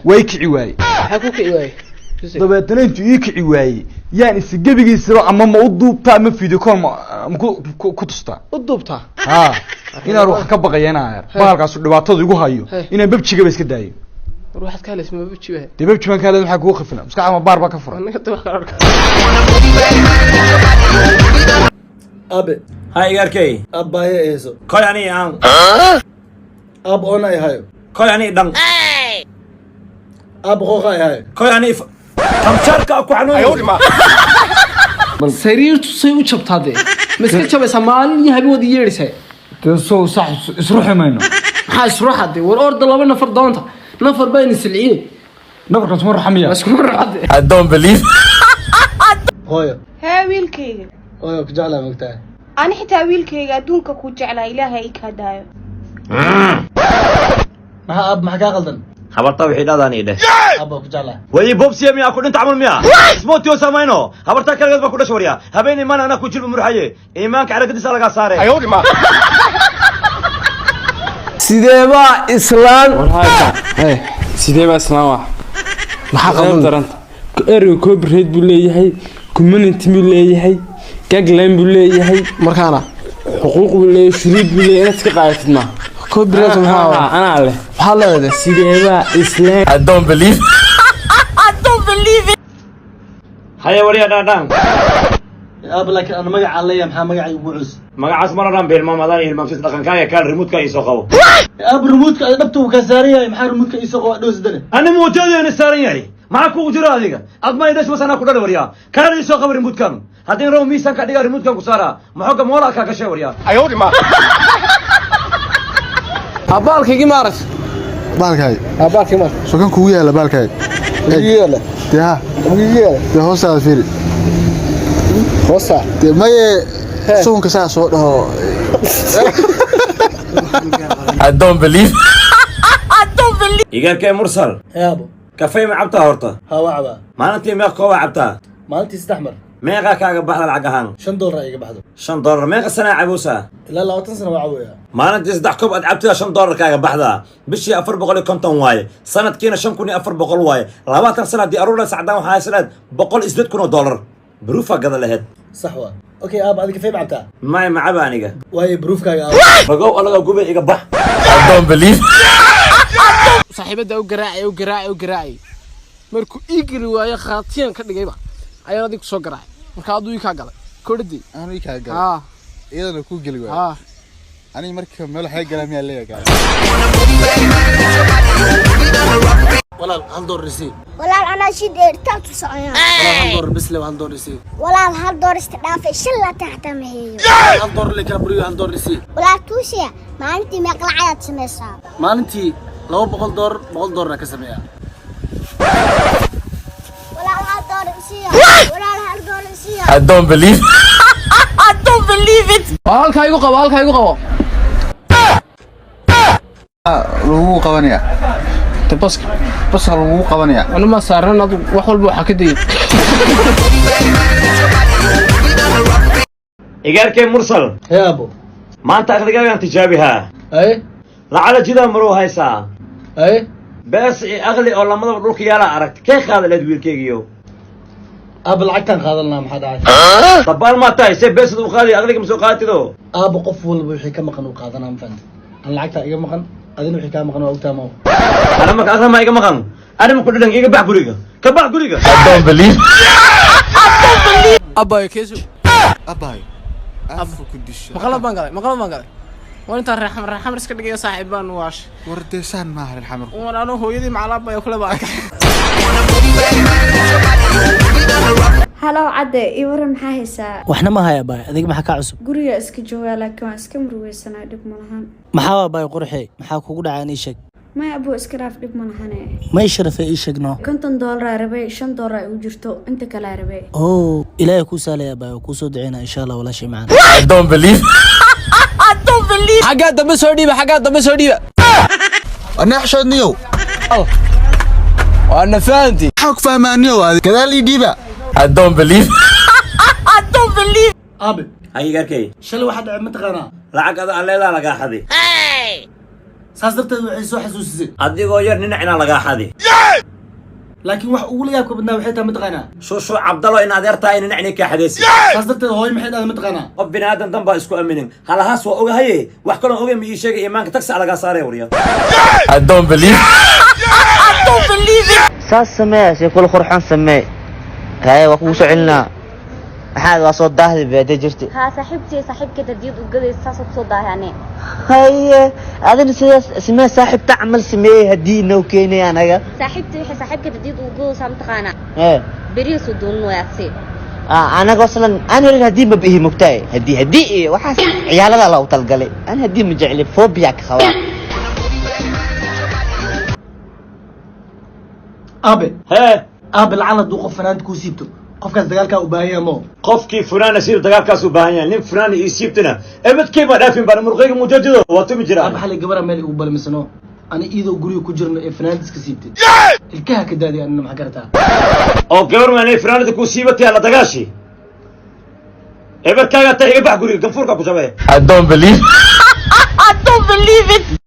Way kici waayey. Maxaa ku kici waayey? Dabeetana intuu ii kici waayey, yaan isi gebigiisaba ama ma u duubtaa ama video call ma ku tustaa? U duubtaa. Ha, inaan wax ka baqaya inaan bahalkaasu dhibaatada igu hayo. Hey. Inaan PUBG-gaba iska daayo. War, waxaad ka hadlaysa ma PUBG ba? Dee PUBG baan ka hadlay, maxaa kugu khifna? Maskaxda ma baar baa ka furan? Anaga wax kala arka. Aabe. Ha, igarkey. Aab, baahi ay hayso. Koy ani aan. Aab, oona ay hayo. Koy ani dhan. Aab, qooqa ay hayo. Koy ani kamjaarka ku xanuun. Sariirtu say u jabtaa dee? Ma iska jabaysaa maalin iyo habeen wada yeedhaysaa? Dee sow sax isruxi mayno? Maxaa isruuxa dee? War orda, laba nafar doonta, nafar baa ina silciyey. Nafarkaas ma ruxamiya? Iskuma ruuxa dee. I don't believe. Hooyo. Hee, wiilkayga. Hooyo, ku jeclaa, mogtahay? Ani xitaa wiilkayga adduunka ku jeclaa, Ilaahay i kaa daayo. Maxaa, aab? Maxaa kaa qaldan? Habarta wixii dhadaan ii dheh. Aab, waa ku jeclaa. Way bobsiya miyaa ku dhinta camal miya ismootiyo samayno? Habarta kaligeed baa ku dhasha. Warya, habeen imaan anaa ku jilba murxaye, iimaanka xarakadiisa lagaa saare. Sideebaa islaan? Sidee baa islaan wax? Maxaa qaldan? Daranta ereyga copyright buu leeyahay, community buu leeyahay, guideline buu leeyahay. Markaana xuquuq buu leeyahay, shuruud buu leeyahay, inaad iska qaadatid maaha. Copyright maxaa? Anaa leh. Maxaa leedahay? Sideebaa islaan? I don't believe. Haya warya, dhaadhaan. Aab, laakiin ana magacaa leeyahay, maxaa magacay ugu cus? Magacaas mana dhan bilmaamadan hilmaamsis dhaqankaaga. Kaal remote-ka ii soo qabo. Aab, remote-ka ay dhabta uu kaa saaran yahay. Maxaa remote-ka iisoo qaba dhow sidane? Ani muuteedeena saaran yahay, maxaa kugu jiro adiga? Ad ma idhash mas anaa ku dhali? Waryaa, kaal ii soo qabo remote-kan. Haddii raw miisaanka dhigaa remote-kan ku saaraa, maxooga moolaa kaa gashay, waryaa. Abaalkaygii ma aragta? Baalkaaga? Abaalkii ma aragta? Sokan kugu yaala baalkaaga. Igu yaala? Dee ha. Igu yaala? Dee hoostaada fiiri. Hoosta? Dee maye, suunka saa soo dhaho. I don't believe. Igaarkee Mursal. Hee, aabo. Kafey ma cabtaa horta? Haa, waa cabaa. Maalintii meeq koobaa cabtaa? Maalintii 3 mar. Meeqaa kaaga baxda lacag ahaan? $5 iga baxdo. $5. Meeqa sanaa caboosaa? Ilaa 20 sano waa caboyaa. Maalintii 3 koob aad cabtida, $5 kaaga baxdaa. Bishii 450 waaye, sanadkiina 5400 waaye. 20 sana haddii aruur la sacdaan, waxaa haysan $108,000. Baruufa gada laheyd. Sax waa. Okay aab, adiga kafee ma cabtaa? Maya, macaba aniga. Waaye, baruufkaaga aab. Ragow, alaga gubay, iga bax. I don't believe. Saaxiibada u garaacay, u garaacay, u garaacay, markuu ii geli waayo, khaatiyan ka dhigayba, ayaan adiga kusoo garaacay. Marka aduu ii kaa galay kodhadii. Anu ii kaa galay? Haa. Iyadana kuu geli waayo? Haa. Aniga marka meel waxay galaa miyaa leeyahay? Walaal, $1 isii. Walaal, anaa shid eertaan tu soconaa. Walaal, $1 bes le, $1 isii. Walaal, $1 iska dhaafay, shan laatan xataa ma heeyo. $1 le kala buriyo, $1 isii. Walaal tuusiya, maalintii meeq lacagaad samaysaa? Maalintii $200, $100 ka sameeyaa. Walaal, $1 isiiya. Walaal, $1 isiiya. I don't believe. Waa halkaa igu qabo, halkaa igu qabo. Lagugu qabanaya. Te baska. Baska lagugu qabanaya. Anu ma saaran, adu wax walba waxaa ka dayay. Igaarkee Mursal. Hee, aabo. Maanta aqligaagaan tijaabihaa. Haye. Lacala jidaa maruu haysaa. Haye. Bees iyo aqli oo lamadaba dhulka yaalaa aragti, kee qaada leed, wiilkaygiyo? Aaba, lacagtaan qaadan lahaa, maxaa dhacay? Dabaal maa tahay? See beesad u qaadi, aqliga ma soo qaadatido? Aaba, qof walba wixii ka maqan uu qaadanaa, ma fahamtid? An lacagtaa iga maqan, adina wixii kaa maqan waa ogtaa ma? Ana marka aqli maa iga maqan? Ani ma ku dhadhan? Iga bax guriga, ka bax guriga. I don't believe. Abayo keesu. Abaay, afka ku disho. Maqalad baan galay, maqalad baan galay. War, intaan reexamar reexamar iska dhigayo, saaxiib baan waash. War dee, saan maaha reer xamarku. War, anuu hooyadii macalaabaya kule baan arkay. Halow cadde, ii waran, maxaa haysaa? Waxna ma haya baay, adiga maxaa kaa cusub? Guriga iska joogaa, laakiin waan iska murugeysanaa, dhib ma lahan. Maxaa waa baay qurxe? Maxaa kugu dhacaan? Ii sheeg. Maya abuu, iska dhaaf, dhib ma lahane. May sharafe, ii sheeg no. $50 rabay, $5 ay u jirto, inta kalea rabay. Oh, Ilaahay kuu saalaya baay, waa kuu soo duceynaa insha Allah, walaashay macaan. I don't believe. Xaggaa dambe soo dhiiba, xaggaa dambe soo dhiiba. Anaxshoodniyow. Waana fahanti. Maxaa ku fahmaaniyow? Adi gadaal ii dhiiba. I don't believe. Aabe. Hay, igaarkay. Shalay waxaa dhacay, mataqaanaa? Lacag ada aan leedaa lagaa xaday. Saas darteed waxay soo xasuusisay Adigoo yar ninac inaa lagaa xadi. Laakiin wax ugu la yaabka badnaa waxay tahay, mataqaanaa? Shushu Cabdalo, in adeertaa in ninac inay kaa xadaysi. Saas darteed hooyo maxay dhahday, mataqaanaa? Qof bini aadan dan baa isku aminin, halahaas waa ogahaye. Wax kaloo ogay ma ii sheegay? Imaanka tagsi a lagaa saaraya, warya. I don't believe. Saas samee, si kula qurxoon samee. Haye, waa kugu soo celinaa. Maxaad waa soo daahdi beede jirta? Haa, saaxiibtay saaxiibkeed hadiyad u gadaysa, saasoo kusoo daahay ane. Haye, adina sidaas samee, saaxiibta camal sameeyey haddii inoo keenay anaga. Saaxiibtay waxay saaxiibkeed hadiyad u gadaysaa, mataqaanaa? Ee. Beriya soo doonin wayaasi. Anaga aslan aan helin haddii ma bihi, mogtahay? Haddii iyo waxaas ciyaaladaa loogu talgalay. Aan haddii ma jecli, phobia ka qabaa. Aabe. Hee. Aabe, lacala hadduu qof fanaanta kuu siibto, qofkaas dagaalkaa u baahan yahay mo. Qofkii funaana siib dagaalkaas u baahan yahay. Nin funaana ii siibtana ebadkay baa dhaafin baan murqayga mujajido waa tumi jiraa. Aabe, xalay gabara meel igu balmisano ani iyadoo guriga ku jirno ee fanaanta iska siibtay, ilkaha ka daadiy. Anina maxaa garataa? Oo gabar maanay funaanada kuu siibatay alla dagaashi ebadkaaga taa. Iga bax guriga, ganfuurka ku jabee. I don't believe. I don't believe it.